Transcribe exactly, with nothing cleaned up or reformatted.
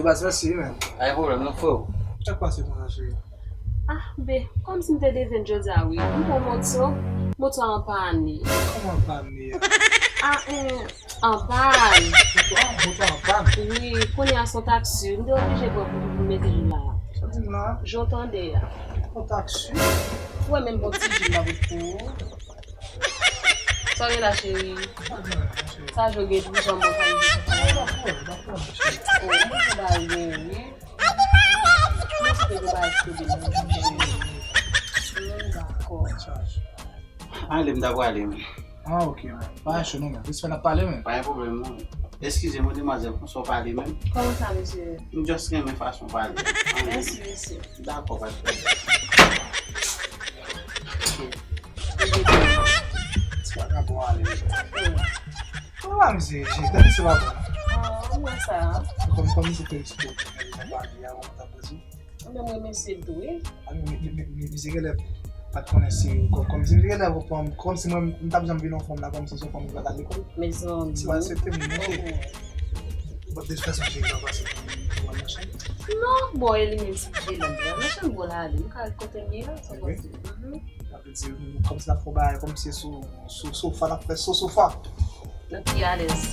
Baz, mèsi, wi, men. Pa gen pwoblèm, non, freo. Sa k pase konsa, cheri? Ah, be, kòmsi m te devenn jodi a, wi. M pran moto, moto a anpane. Kòman anpane a? Ah, eh, anpane. Moto a, moto a anpane? Wi, kounye a se yon taksi, m te oblije pran pou, pou mete l la. Sa w di m la? Jan w tande a. Yon taksi? Ou wè menm bon ti jil la pou ou. Sa w gen la, cheri? Sa jwe gen tou, janm bon kalite. Oh, mwen se bagay, wi. Mwen se te gen bagay ki te gen. Hmm, dakò. Ale, m ta prale, men. Ah, ok, men. Pa cho non, men. Respè n ap pale, men. Pa gen pwoblèm, non. Eskize m, wi, demwazèl, konsa w pale, men. Kòman sa, mesye? M just renmen fason w pale. Mèsi, mesye. Dakò, pa de pwoblèm. Ti pa ka bon ale. Mwen pa misye, je, dan misye pa bon. Ah, mwen sa. Kòm, kòm misye te ekspo, mwen pa li a, mwen ta pèdi. Mwen mwen mesye tou, wi. A, mi, mi, mi, mi, misye genlè pa t konnen si, kòm, kòm si misye genlè, kòm, kòm si mwen, m t ap janm vin yon fanm la, kòm si se yon fanm ki pa t al lekòl. Mezanmi. Se pa aksepte moun, mesye. Bon, de tout fason, je, pa pase pou mwen nan chanm. Non, bon, e li menm si je la, nan chanm bon la, li, m ka kote m ye la, sa pase. Sa vle di, kòmsi n ap fè yon bagay, kòmsi sou, sou sofa, n ap fè sou sofa. Nou pi alèz.